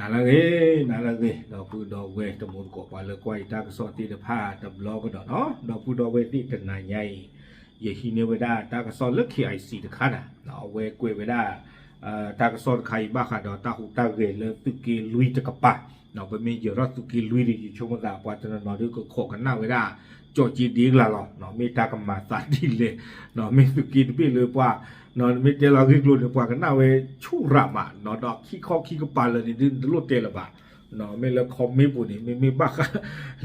နၤလၢအဂ့ၤ, နၤလၢအဂ့ၤ, ဒီပုၢ်ဒီဝဲၢ်တံၤသကိး ပှၤလၢကွၢ်ယတၢ်ကစီၣ်သ့ၣ်တဖၣ်တဘျီကဒီးနီၤ, ဒီပုၢ်ဒီဝဲၢ်သ့ၣ်တနၤညါအံၤ, ယဟံးန့ၢ်ဝဲဒၣ်တၢ်ကစီၣ်လၢ KIC တခါန့ၣ်, အဝဲကွဲးဝဲဒၣ် တၢ်ကစီၣ်တခါအံၤဘၣ်ဃးဒီးတၢ်ဟူးတၢ်ဂဲၤလၢသုးက့လွံၢ်တကပၤ, ပမ့ၢ်ယဲၤထီၣ်သုးက့လွံၢ်ဒီး ယဆိကမိၣ်သးပှၤတနီၤနီၤဒုးကခိးကနၣ်ဝဲဒၣ် ကၠီၣ်က့ဒ့ကလၤလီၤ, မ့ၢ်တၢ်ကမၤသးဒ်လဲၣ်, မ့ၢ်သုးက့တဘ့ၣ်လၢပှၤ နမ့ၢ်တဲလီၤဂ့ၢ်ကျိၤန့ၣ် ပှၤကနၣ်ဝဲဆူၣ်ရးမး, ဒီးခံခီခံကပၤလၢာ်န့ၣ်ဒုး နတလိၣ်တဲလၢၤဘၣ်, မ့ၢ်လၢ comment ပူၤန့ၣ် မ့မ့ၢ်ဘၣ်ဃး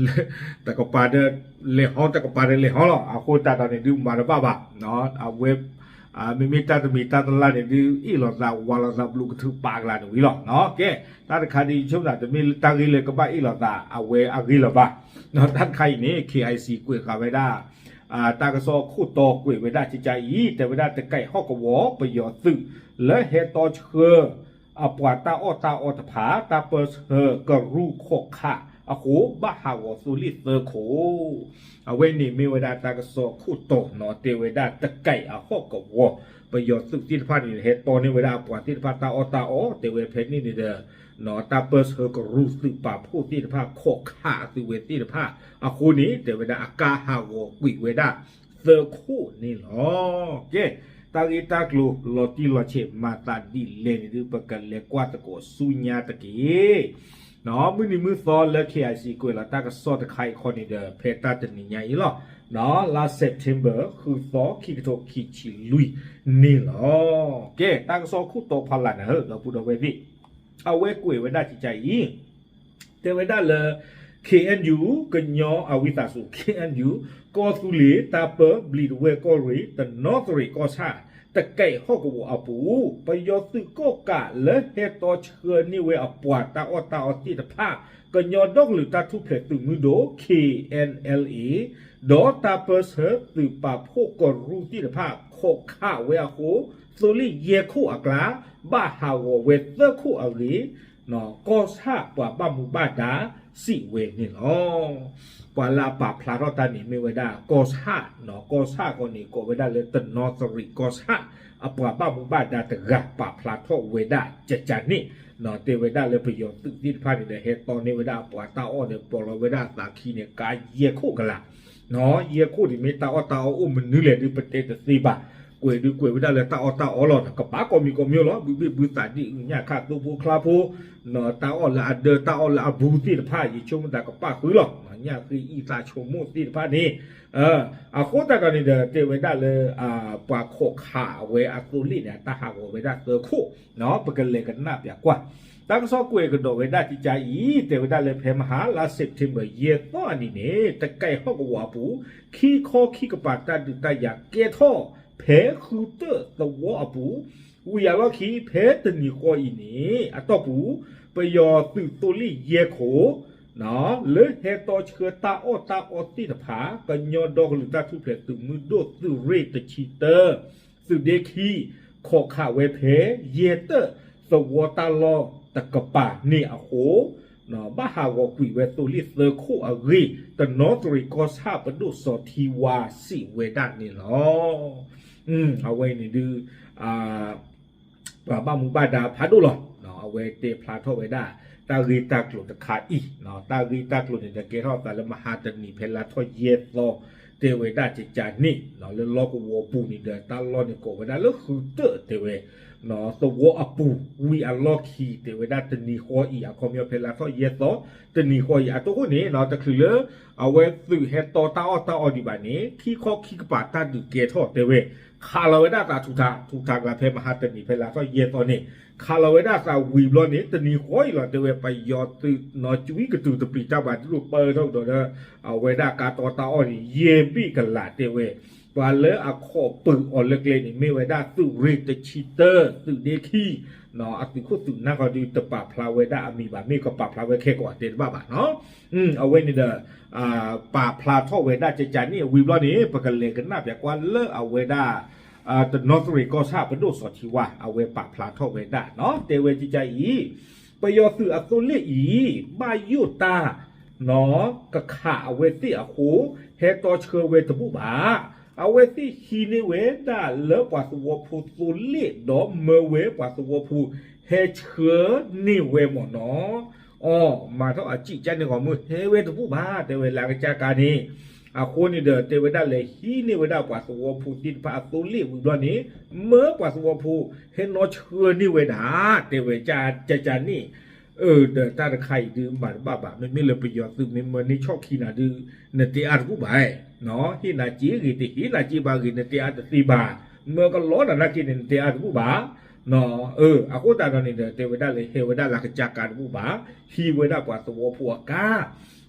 လၢ တကပၤဒီးလဲၤဟီ တကပၤဒီးလဲၤဟီလီၤ, အဃိသတးဒီးန့ၣ်ဒုးမၤတဘၣ်ဘၣ်, အဝဲ မ့မ့ၢ်တၢ်တမံၤတၢ်တလါန့ၣ်ဒုး အ့ၣ်လိာ်သးဝၤလိာ်သးဘျုးကထုးပာ်ကလၤန့ၣ်ဝံၤလီၤ, ကဲ တၢ်တခါဒ်ယဆိကမိၣ်သး တမ့ၢ်လၢတၢ်ဂ့ၢ်လၢကဘၣ်အ့ၣ်လိာ်သး အဝဲအဂ့ၢ်လၢၤဘၣ်, တၢ်တခါအံၤန့ၣ် KIC ကွဲးဃာ်ဝဲဒၣ် တၢ်ကစီၣ်ခိၣ်တီကွဲးဝဲဒၣ်ကကါအံၤ တဲဝဲဒၣ် တကဲးဟီၣ်ကဝီၤ ပယီၤသုး လၢဟဲတီဆှၢ အပှၤတၢ်အီၣ်တၢ်အီတဖၣ် တၢ်ပၢၢ်ဆၢကရူၢ်ခီၣ်ခးအဃိ ဘၣ်ဟးဂီၤသိလ့ၣ်သၢခိၣ်, အဝဲန့ၣ်မ့ၢ်ဝဲဒၣ်တၢ်ကစီၣ်ခိၣ်တီနီၤ, တဲဝဲဒၣ်တကဲးအဟီၣ်ကဝီၤ ပယီၤသုးသ့ၣ်တဖၣ်န့ၣ် ဟဲတီန့ၢ်ဝဲဒၣ်အပှၤသ့ၣ်တဖၣ်တၢ်အီၣ်တၢ်အီ တဲဝဲဖဲန့ၣ်န့ၣ်ဒီး တၢ်ပၢၢ်ဆၢကရူၢ်သုးပာ်ဖှိၣ်သ့ၣ်တဖၣ် ခီၣ်ခးအသုးဝဲသ့ၣ်တဖၣ် အဃိန့ၣ် တဲဝဲဒၣ်အကါဟးဂီၤကွံာ်ဝဲဒၣ်သၢခိၣ်န့ၣ်လီၤ. ကဲ တၢ်ဂ့ၢ်တၢ်ကျိၤလီၤတံၢ်လီၤဆဲးမၤသးဒ်လဲၣ်န့ၣ်ဒုး ပကလဲၤကွၢ်သကိးဆူညါတက့ၢ်. မုၢ်နံၤမုၢ်သီလၢ KIC ကွဲးလီၤတၢ်ကစီၣ်တခါအံၤခီန့ၣ်ဒီး ဖဲတၢ်တနံၤညါအံၤလီၤ, လါ September ဃုသီ ခံကထိခံဆံလွံၢ်န့ၣ်လီၤ. ကဲ တၢ်ကစီၣ်ခိၣ်တီဖီလာ်န့ၣ် ဒီပုၢ်ဒီဝဲၢ်သ့ၣ် အဝဲကွဲးဝဲဒၣ်ကကါအံၤ တဲဝဲဒၣ်လၢ KNU ကညီ အဝံသးစူၤ KNU ကီၢ်သူလ့ၤ တၢ်ပၢ ဘျံးတဝဲၢ်ကီၢ်ရ့ၣ် တနီသရံၣ်ကီၢ်ဆၣ် တကဲးဟီၣ်ကဝီၤအပူၤ ပယီၤသုးကီၣ်ကးလၢဟဲတီဆှၢန့ၢ်ဝဲအပှၤတၢ်အီၣ်တၢ်အီသ့ၣ်တဖၣ် ကညီဒီကလုာ်တၢ်ထူၣ်ဖျဲးသုးမုၢ်ဒိၣ် KNLA ဒီးတၢ်ပၢၢ်ဆၢသုးပာ်ဖှိၣ်ကရူၢ်သ့ၣ်တဖၣ် ခီၣ်ခးဝဲအဃိ သိလ့ၣ်ယဲၢ်ခိၣ်အကျါ ဘၣ်ဟးဂီၤဝဲသၢခိၣ်အဂ့ၢ် ကီၢ်ဆၣ်ပှၤဘၣ်မူဘၣ်ဒါစံးဝဲန့ၣ်လီၤ. ပှၤလၢအပာ်ဖျါထီၣ်တၢ်န့ၣ်မ့ၢ်ဝဲဒၣ်ကီၢ်ဆၣ်, ကီၢ်ဆၣ်အဃိန့ၣ် ကိးဝဲဒၣ်လၢတနီသရံၣ်ကီၢ်ဆၣ် အပှၤဘၣ်မူဘၣ်ဒါတဂၤ ပာ်ဖျါထီၣ်ဝဲဒၣ်ကကါန့ၣ်, တဲဝဲဒၣ်လၢပယီၤသုးသ့ၣ်တဖၣ်န့ၣ်ဒီး ဟဲတီန့ၢ်ဝဲဒၣ်အပှၤတၢ်အီၣ်ဒီး ပိာ်လီၤဝဲဒၣ်အသးခံန့ၣ် ကါယဲၢ်ခိၣ်ကလး ယဲၢ်ခိၣ်န့ၣ်မ့ၢ်တၢ်အီၣ်တၢ်အီအိၣ်မနုၤလဲၣ်ဒုး ပတဲတသ့ဘၣ်, ကွဲးဒုးကွဲးဝဲဒၣ်လၢတၢ်အီၣ်တၢ်အီလီၤ, ကပာ်ကိးမံၤကိးမံၤလီၤ, ဘုဘ့ၣ်ဘုသးဒ်ညၣ်ခးသိဖိချါဖိ, တၢ်အီၣ်လၢအဒၢတၢ်အီၣ်လၢအဘူးသ့ၣ်တဖၣ် ယဆိကမိၣ်သးကပာ်ဃုာ်လီၤ, ညၣ်ဃ့အံသးဆိကမိၣ်သ့ၣ်တဖၣ်န့ၣ်, အဃိသတးဒီးန့ၣ်ဒီး တဲဝဲဒၣ်လၢ ပှၤခီၣ်ခးအဝဲအသိလ့ၣ်န့ၣ် အတၢ်ဟးဂီၤဝဲဒၣ်သၢခိၣ်, ပကလဲၤကနၣ်ပၠးကွၢ် တၢ်ကစီၣ်ကွဲးကဒီးဝဲဒၣ်ကကါအံၤ တဲဝဲဒၣ်လၢဖဲမဟါလါ September ယဲၢ်သီအနံၤန့ၣ် တကဲးဟီၣ်ကဝီၤအပူၤ ခံခီခံကပၤတၢ်ဒုးတၢ်ယၤကဲထီၣ် ဖဲဃုတၢၣ်သဝီအပူၤ, ဝံၤအလီၢ်ခံဖဲတနံၤဃီအံၤန့ၣ် အတီၢ်ပူၤ ပယီၤသုးသိလ့ၣ်ယဲၢ်ခိၣ် လၢဟဲတီဆှၢတၢ်အီၣ်တၢ်အီသ့ၣ်တဖၣ် ကညီဒီကလုာ်တၢ်ထူၣ်ဖျဲးသုးမုၢ်ဒိၣ်သုးရ့ၣ်တဆံတၢ သုးဒ့ခံ ခီၣ်ခးဝဲဖဲယဲၢ်တၢၣ်သဝီတၢ်လီၢ်တကပၤန့ၣ်အဃိ ဘၣ်ဟးဂီၤကွံာ်ဝဲသိလ့ၣ်သၢခိၣ်အဂ့ၢ် တနီသရံၣ်ကီၢ်ဆၣ်ပဒိၣ်စီၤထံဝါစံးဝဲဒၣ်န့ၣ်လီၤ. အဝဲန့ၣ်ဒုး ပှၤဘၣ်မူဘၣ်ဒါဖးဒိၣ်လီၤ. အဝဲတဲဖျါထီၣ်ဝဲဒၣ် တၢ်ဂ့ၢ်တၢ်ကျိၤတခါအံၤ, တၢ်ဂ့ၢ်တၢ်ကျိၤန့ၣ်ဒီး ကဲထီၣ်သးလၢမဟါတနံၤဖဲလါထီၣ်ယဲၢ်သီ တဲဝဲဒၣ်ကကါန့ၣ် လၢလီၢ်ကဝီၤပူၤန့ၣ်ဒီး တၢ်လီၢ်န့ၣ်ကိးဝဲဒၣ်လၢဃုတၢၣ်တဲဝဲ သဝီအပူၤ ဝံၤအလီၢ်ခံ တဲဝဲဒၣ်တနံၤဃီအံၤ အခီပညီဖဲလါထီၣ်ယဲၢ်သီ တနံၤဃီအံၤ အတိၢ်ခိၣ်န့ၣ် တချုးလၢ အဝဲသုးဟဲတီတၢ်အီၣ်တၢ်အီဒံးဘၣ်န့ၣ် ခံခီခံကပၤတၢ်ဒုးကဲထီၣ်တဲဝဲ ခးလီၤဝဲဒၣ်သးထူးထး ထူးထးကျါဖဲမဟါတနံၤဖဲလါထီၣ်ယဲၢ်သီန့ၣ် ခးလီၤဝဲဒၣ်သးဝံၤဘျီန့ၣ် တနံၤဃီအံၤလီၤတဲဝဲ ပယီၤသုးနီၤ ကွံကတုၤတပျံၤတၢ်ဘၣ်ဒ်သိးပၢထီၣ်ကဒီးဒီး အဝဲဒၣ်ကါတီတၢ်အီၣ်န့ၣ် ယဲၢ်ဘ့ၣ်ကလးတဲဝဲ ပှၤလၢအခီၣ်ပုးအီၤလၢကျဲန့ၣ် မ့ၢ်ဝဲဒၣ်သုးရ့ၣ်တဆံတၢ သုးဒ့ခံ အသုးခိၣ်သုးနၢ်ဃီဒုး တပာ်ဖျါဝဲဒၣ်အမံၤဘၣ် မ့ၢ်ကပာ်ဖျါဝဲခဲကိးဂၤတဲတဘၣ်ဘၣ်နီၤ. အဝဲန့ၣ်ဒီး ပာ်ဖျါထီၣ်ဝဲဒၣ်ကကါန့ၣ် ဝံၤဘျီန့ၣ် ပကလဲၤကနၣ်ပၠးကွၢ်လၢအဝဲဒၣ် တနီသရံၣ်ကီၢ်ဆၣ်ပဒိၣ်စီၤထံဝါ အဝဲပာ်ဖျါထီၣ်ဝဲဒၣ်နီၤ တဲဝဲကကါအံၤ ပယီၤသုးအသိလ့ၣ်အံၤ ဘၣ်ယိၣ်တၢ် ကခးအဝဲသ့ၣ်အဃိ ဟဲတီဆှၢဝဲတဘူၣ်ဘၣ်. အဝဲသ့ၣ်ဟံးန့ၢ်ဝဲဒၣ်လၢပှၤသဝီဖိသိလ့ၣ် ဒီးမၢဝဲပှၤသဝီဖိဟဲဆှၢန့ၢ်ဝဲမ့ၢ်နီၤ. အီ မၤထီၣ်အစံၣ်ကၢ်န့ၢ်ဂီၤမုၢ် ဟဲဝဲတဘူၣ်ဘၣ် တဲဝဲလၢအကစၢ်ကါန့ၣ်. အဃိန့ၣ်ဒီး တဲဝဲဒၣ်လဲၤဟံးန့ၢ်ဝဲဒၣ်ပှၤသဝီဖိသ့ၣ်တဖၣ်အသိလ့ၣ်ဝံၤဘျီန့ၣ် မၢပှၤသဝီဖိဟဲနီၢ်ဆှၢန့ၢ်ဝဲဒၣ် တဲဝဲကကန့ၣ် အၢ ဒီးတၢ်တခါအံၤဒုးမၤတဘၣ်ဘၣ် မ့မ့ၢ်လၢပယီၤသုးမ့ၢ်မၢန့ၢ်ဆီၣ်ခံနၤဒုး နတဲအါတဘူၣ်ဘၣ်, ဟ့ၣ်နၤစ့ဂ့ၤတဟ့ၣ်နၤစ့ဘၣ်ဂ့ၤ နတဲအါတသ့ဘၣ်, မၢကလီနၤနာ်က့န့ၣ် နတဲအါတဘူၣ်ဘၣ်. အဃိသတးဒီးန့ၣ်ဒီး တဲဝဲဒၣ်လၢဟဲဝဲဒၣ်လၢကစၢ်ကါတဘူၣ်ဘၣ်, ဟံးဝဲဒၣ်ပှၤသဝီဖိအကါ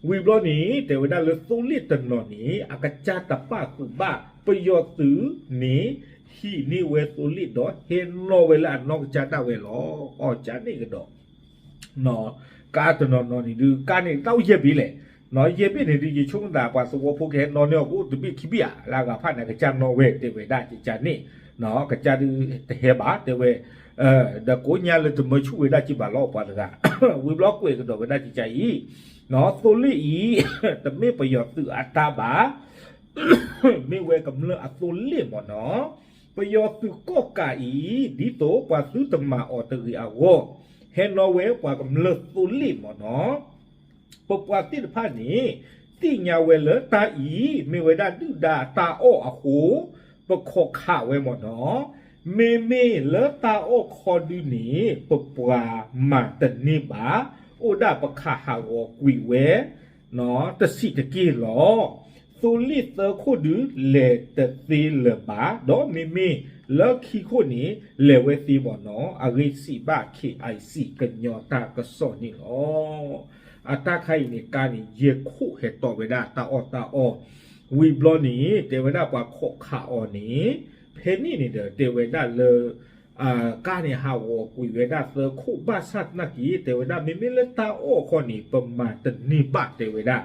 ဝံၤဘျီန့ၣ် တဲဝဲဒၣ်လၢသိလ့ၣ်တနီၤန့ၣ် အကစၢ်တပာ်ဃုာ်ဘၣ် ပယီၤသုးန့ၣ် ဟံးန့ၢ်ဝဲသိလ့ၣ်ဒီးဟဲနီၣ်ဝဲလၢအနီၢ်ကစၢ်ဒၣ်ဝဲလီၤ. အီၤကန့ၣ်ကဒီး ကါတနီၤနီၤန့ၣ်ဒုး ကါန့ၣ်တၢ်အိၣ်ယဲၢ်ဘ့ၣ်လဲၣ်, ယဲၢ်ဘ့ၣ်န့ၣ်ဒုး ယဆိကမိၣ်သး ပှၤသဝီဖိကဟဲနီၣ်န့ၢ်အီၤကအိၣ်တဘ့ၣ်ခံဘ့ၣ်ဧါ, လၢအဂၤဖၣ်န့ၣ် အကစၢ်နီၣ်ဝဲ တဲဝဲဒၣ်ကကန့ၣ်, ကစၢ်ဒုးတဟဲဘၣ် တဲဝဲ, ဒီးကိးညါလၢတမၢဆူၣ်ဝဲဒၣ်ကံဘၣ်လီၤ ပှၤတဂၤ, ဝံၤဘျီကွဲးကဒီးဝဲဒၣ်ကကအံၤ, သိလ့ၣ်အံၤ တမ့ၢ်ပယီၤသုးအတၢ်ဘၣ် မ့ၢ်ဝဲကမျၢၢ်အသိလ့ၣ်မ့ၢ်နီၤ. ပယီၤသုးကီၣ်ကးအံၤ ဒ်သိးပှၤသုတမၤအီၤတဂ့ၤအဂီၢ်, ဟဲနီၣ်ဝဲပှၤကမျၢၢ်သိလ့ၣ်မ့ၢ်နီၤ. ပပှၤသ့ၣ်တဖၣ်န့ၣ် သ့ၣ်ညါဝဲလၢတၢ်အံၤ မ့ၢ်ဝဲဒၣ်ဒုၣ်ဒါတၢ်အီၣ်အဃိ, ပခိးခးဝဲမ့ၢ်နီၤ. မ့မ့ၢ်လၢတၢ်အီၣ်ခီဒုန့ၣ် ပပှၤမၤတန့ၢ်ဘၣ်, အိၣ်ဒၣ်ပခးဟးဂီၤကွံာ်ဝဲ တဆံးတက့ၢ်လီၤ. သိလ့ၣ်သၢခိၣ်ဒုးလဲၤတသ့လၢၤဘၣ်, ဒီးမ့မ့ၢ်လၢခံခိၣ်န့ၣ် လဲၤဝဲသ့မ့ၢ်နီၤ. အဂ့ၢ်စံးဘၣ် KIC ကညီတၢ်ကစီၣ်န့ၣ်လီၤ. အတၢ်ခါအံၤန့ၣ် ကါန့ၣ် ယဲၢ်ခိၣ်ဟဲတီၣ်ဝဲဒၣ်တၢ်အီၣ်တၢ်အီ, ဝံၤဘျီန့ၣ် တဲဝဲဒၣ်ပှၤခိးခးအီၤန့ၣ် ဖဲန့ၣ်န့ၣ်ဒီး တဲဝဲဒၣ်လၢ ကါန့ၣ်ဟးဂီၤကွံာ်ဝဲဒၣ်သၢခိၣ်ဘၣ်ဆၣ်သနာ်က့ တဲဝဲဒၣ်မ့မ့ၢ်လၢတၢ်အီၣ်ခီန့ၣ် ပမၤတန့ၢ်ဘၣ်တဲဝဲဒၣ်,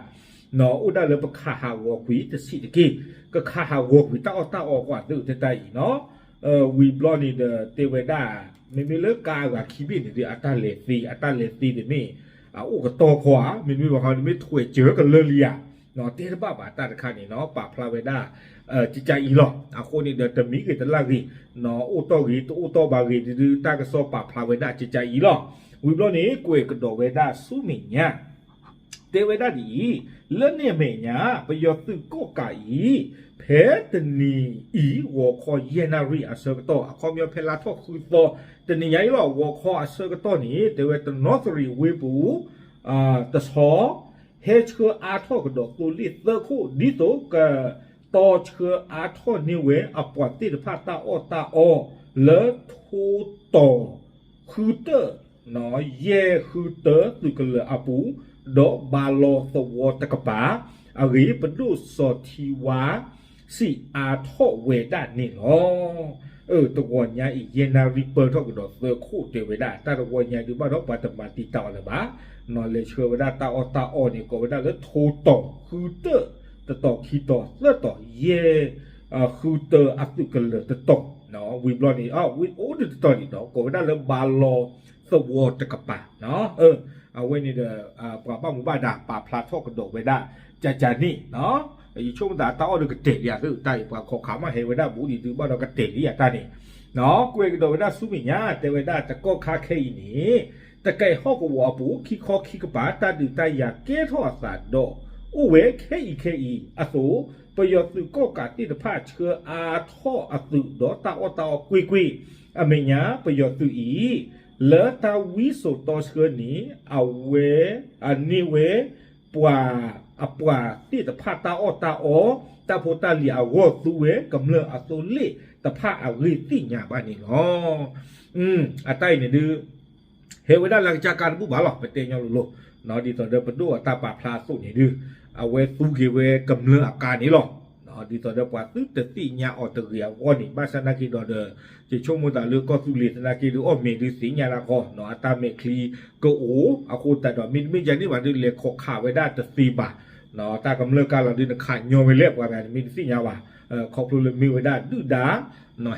အိၣ်ဒၣ်လၢပခးဟးဂီၤကွံာ်တဆံးတက့ၢ်, ကခးဟးဂီၤကွံာ်တၢ်အီၣ်တၢ်အီကွၢ်သ့ၣ်တတၢ်အံၤနီၤ. ဝံၤဘျီန့ၣ်ဒီးတဲဝဲဒၣ် မ့မ့ၢ်လၢကါအဂၤခံဘ့ၣ်န့ၣ်ဒီး အတၢ်လဲၤသ့ အတၢ်လဲၤသ့တမ့ၢ် အအိၣ်ကတီၢ်ခီဧါ, မ့မ့ၢ်ဘၣ်ခီန့ၣ်မ့ၢ်ထွဲးစၢၤကလၢာ်လံဧါ, တဲတဘၣ်ဘၣ်တၢ်တခါန့ၣ်နီၤ ပာ်ဖျါဝဲဒၣ် ကကအံၤလီၤ. အဃိန့ၣ်ဒီးတမံၤဂ့ၤတလၢ်ဂ့ၤ, အိၣ်တီၢ်ဂ့ၤတအိၣ်တီၢ်ဘၣ်ဂ့ၤဒုး တၢ်ကစီၣ်ပာ်ဖျါဝဲဒၣ်ကကအံၤလီၤ. ဝံၤဘျီန့ၣ် ကွဲးကဒီးဝဲဒၣ်ဆူမဲာ်ညါ တဲဝဲဒၣ်ဒ်အံၤ, လၢန့ၣ်အမဲာ်ညါ ပယီၤသုးကီၣ်ကးအံၤ ဖဲတနံၤအံၤ ဂီၤခီယဲၢ်နၣ်ရံၣ်အဆၢကတီၢ် အခီပညီဖဲလါထီၣ်ဃုသီ တနံၤညါအံၤလီၤ ဂီၤခီအဆၢကတီၢ်န့ၣ် တဲဝဲတနီသရံၣ်ဝ့ၢ်ပူၤ တဆီ ဟဲဆှၢအါထီၣ်ကဒီးသိလ့ၣ်သၢခိၣ် ဒ်သိးကတီဆှၢအါထီၣ်န့ၢ်ဝဲအပှၤသ့ၣ်တဖၣ်တၢ်အီၣ်တၢ်အီ လၢထိတီၤ ဃုတၢၣ် ယဲၢ်ဃုတၢၣ်သုးကလၢၤအပူၤ, ဒီးဘၣ်လီၤသဝီတကပၤ, အဂ့ၢ်ပဒိၣ်စီၤထံဝါ စံးအါထီၣ်ဝဲဒၣ်န့ၣ်လီၤ. တဂီၤညါအံၤ ယဲၢ်နၣ်ရံၣ်ပၢၢ်ထီၣ်ကဒီးသၢခိၣ်တဲဝဲဒၣ် တၢ်တဂီၤညါဒုးဘၣ်ဒီးပှၤတမၤတံာ်တာ်အီၤလၢၤဘၣ်, လဲၤဆှၢဝဲဒၣ်တၢ်အီၣ်တၢ်အီန့ၣ် ကိးဝဲဒၣ်လၢထိတီၤ ဃုတၢၣ် တတီၤခံတီၤသၢတီၤ ယဲၢ် ဃုတၢၣ်အသုးကလၢၤတတီၤ, ဝံၤဘျီန့ၣ် အိၣ်ဒံးတတီၤန့ၣ်ဒီး ကိးဝဲဒၣ်လၢဘၣ်လီၤသဝီတကပၤ, အဝဲန့ၣ်ဒီး ပှၤဘၣ်မူဘၣ်ဒါပာ်ဖျါထီၣ်ကဒီးဝဲဒၣ် ကကန့ၣ်, ယဆိကမိၣ်သးတၢ်အီၣ်ဒီးကတဲာ်လံဧါသ့ၣ်တၢ်အံၤ ပှၤခိးခးမးဟဲဝဲဒၣ်ဘူးဒံးဒုးဘၣ်ဒီးကတဲာ်လံဧါတၢ်န့ၣ်, ကွဲးကဒီးဝဲဒၣ်ဆူမဲာ်ညါ တဲဝဲဒၣ်တကီၢ်ခါခဲအံၤန့ၣ် တကဲဟီၣ်ကဝီၤအပူၤ ခံခီခံကပၤ တၢ်ဒုးတၢ်ယၤကဲထီၣ်အသးဒီး အိၣ်ဝဲခဲအံၤခဲအံၤအသိး ပယီၤသုးကီၣ်ကးသ့ၣ်တဖၣ်ဆှၢအါထီၣ်အသုးဒီးတၢ်အီၣ်တၢ်အီကွ့ၢ်ကွ့ၢ်, အမဲာ်ညါပယီၤသုးအံၤ လၢတၢ်ဝံစိာ်တီဆှၢန့ၣ် အဝဲ အန့ၢ်ဝဲ ပှၤ အပှၤသ့ၣ်တဖၣ်တၢ်အီၣ်တၢ်အီ တၢ်ဖိတၢ်လံၤအဂီၢ်သူဝဲကမျၢၢ်အသိလ့ၣ်တဖၣ်အဂ့ၢ်သ့ၣ်ညါဘၣ်န့ၣ်လီၤ. အတၢ်အံၤန့ၣ်ဒုး ဟဲဝဲဒၣ်လၢကစၢ်ကါတဘူၣ်ဘၣ်လီၤ ပတဲညီလိၤလိၤ, ဒ်သိးဒီးပဒိၣ်အတၢ်ပာ်ဖျါအသိးန့ၣ်ဒုး အဝဲသူက့ၤဝဲကမျၢၢ်အကါန့ၣ်လီၤ. ဒ်သိးဒီးပှၤသုတသ့ၣ်ညါအီၤတဂ့ၤအဂီၢ်န့ၣ် ဘၣ်ဆၣ်သနာ်က့ဒီးဒီး ယဆိကမိၣ်သးလၢကီၢ်သူလ့ၤသနာ်က့ဒုး အီၣ်မ့ၤဒုးသ့ၣ်ညါလၢခီ အတၢ်မဲာ်ချံကအိၣ် အဃိသတးဒီး မ့တမ့ၢ်ဒ်န့ၣ်ဘၣ်ဒုး လဲၤခိးခးဝဲဒၣ်တသ့ဘၣ်. တၢ်ကမျၢၢ်ကါလီၤဒုး နခးညီဝဲလဲၣ် ပှၤဂၤန့ၣ် မ့ၢ်တသ့ၣ်ညါဘၣ်. ခီဖျိလၢမ့ၢ်ဝဲဒၣ်ဒုၣ်ဒါ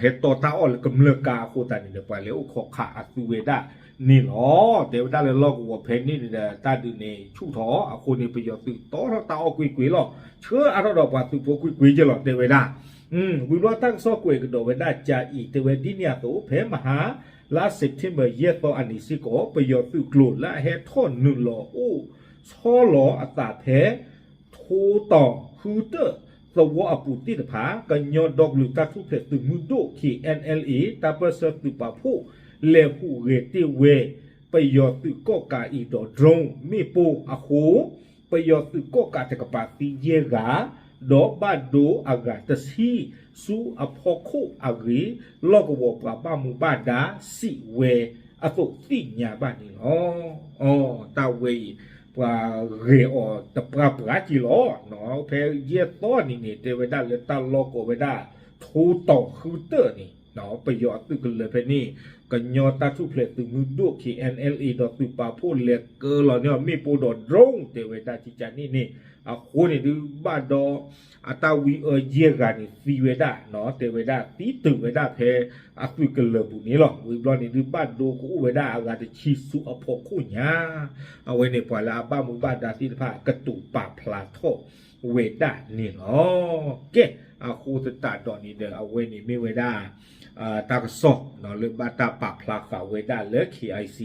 ဟဲတီတၢ်အီၣ်လၢကမျၢၢ်ကါအဃိသတးန့ၣ်ဒီး ပှၤလဲၤအိၣ်ခိးခးအသုဝဲဒၣ်န့ၣ်လီၤ. တဲဝဲဒၣ်လၢလီၢ်ကဝီၤဖဲန့ၣ်န့ၣ်ဒီး တၢ်ဒုးန့ၣ်ဆူၣ်ထီၣ်အဃိန့ၣ် ပယီၤသုးတီထီၣ်တၢ်အီၣ်ကွ့ၢ်ကွ့ၢ်လီၤ. ဆှၢအါထီၣ်ဒီးပှၤသုးဖိကွ့ၢ်ကွ့ၢ်က့လီၤ တဲဝဲဒၣ် ဝံၤဘျီတၢ်ကစီၣ်ကွဲးကဒီးဝဲဒၣ်ကၠၤအံၤ တဲဝဲဒ်န့ၣ်အသိး ဖဲမဟါလါ September ယဲၢ်သီအနံၤစ့ၢ်ကီး ပယီၤသုးကျိၤလၢအဟဲထီၣ်နုာ်လီၤအိၣ်ဆီလီၤအသးဖဲ ထိတီၤဃုတၢၣ်သဝီအပူၤသ့ၣ်တဖၣ် ကညီဒီကလုာ်တၢ်ထူၣ်ဖျဲးသုးမုၢ်ဒိၣ် K N L A တၢ်ပၢၢ်ဆၢသုးပာ်ဖှိၣ် လဲၤဟူးဂဲၤတ့ၢ်ဝဲ ပယီၤသုးကီၣ်ကးအံၤဒီး drone မ့ၣ်ပိၢ်အဃိ ပယီၤသုးကီၣ်ကးတကပၤသံယဲၢ်ဂၤ ဒီးဘၣ်ဒိအဂၤတဆံ ဆူအဖီခိၣ်အဂ့ၢ် လီၢ်ကဝီၤပှၤဘၣ်မူဘၣ်ဒါစံးဝဲအသိးသ့ၣ်ညါဘၣ်န့ၣ်လီၤ. တၢ်ဝဲအံၤ ပှၤဂဲၤအီၤတပှၢ်ပှၢ်က့ၤလီၤ. ဖဲယဲၢ်သီနံၤန့ၣ် တဲဝဲဒၣ်လၢတၢ်လီၢ်ကိးဝဲဒၣ် ထိတီၤဃုတၢၣ်န့ၣ် ပယီၤအသုးကလၢၤဖဲန့ၣ် ကညီတၢ်ထူၣ်ဖျဲးသုးမုၢ်ဒိၣ် K N L A ဒီးသုးပာ်ဖှိၣ်လဲၤကၢလီၤန့ၢ်အီၤမ့ၣ်ပိၢ်ဒီး drone တဲဝဲဒၣ်ကကန့ၣ်န့ၣ် အဃိန့ၣ်ဒုးဘၣ်ဒီး အတၢ်ဝံအၢယဲၢ်ဂၤန့ၣ်သံဝဲဒၣ် တဲဝဲဒၣ်သံတုၤဝဲဒၣ်ဖဲအသုးကလၢၤပူၤန့ၣ်လီၤ. ဝံၤဘျီန့ၣ်ဒုးဘၣ်ဒိကအိၣ်ဝဲဒၣ်အဂၤတဆံဆူအဖီခိၣ်ညါ အဝဲန့ၣ်ပှၤလၢအဘၣ်မူဘၣ်ဒါသ့ၣ်တဖၣ်ကတိၤပာ်ဖျါထီၣ်ဝဲဒၣ်န့ၣ်လီၤ. ကဲ အဃိသတးဒီးန့ၣ်ဒီး အဝဲန့ၣ်မ့ၢ်ဝဲဒၣ် တၢ်ကစီၣ် လၢဘၣ်တၢ်ပာ်ဖျါဃာ်ဝဲဒၣ်လၢ K I C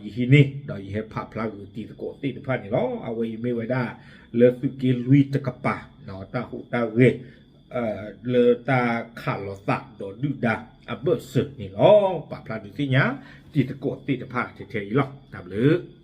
ယဟံးန့ၢ် ဒီးယဟဲဖးဖျါဂုာ်တံၤသကိးသ့ၣ်တဖၣ်န့ၣ်လီၤ. အဝဲအံၤမ့ၢ်ဝဲဒၣ် လၢသုးက့လွံၢ်တကပၤ တၢ်ဟူးတၢ်ဂဲၤ လၢတၢ်ခးလီၤသးဒီးဒုၣ်ဒါအဘၢၣ်စၢၤန့ၣ်လီၤ. ပာ်ဖျါဒုးသ့ၣ်ညါ တံၤသကိးသ့ၣ်တဖၣ်ထဲထဲအံၤလီၤ. တၢ်ဘျုး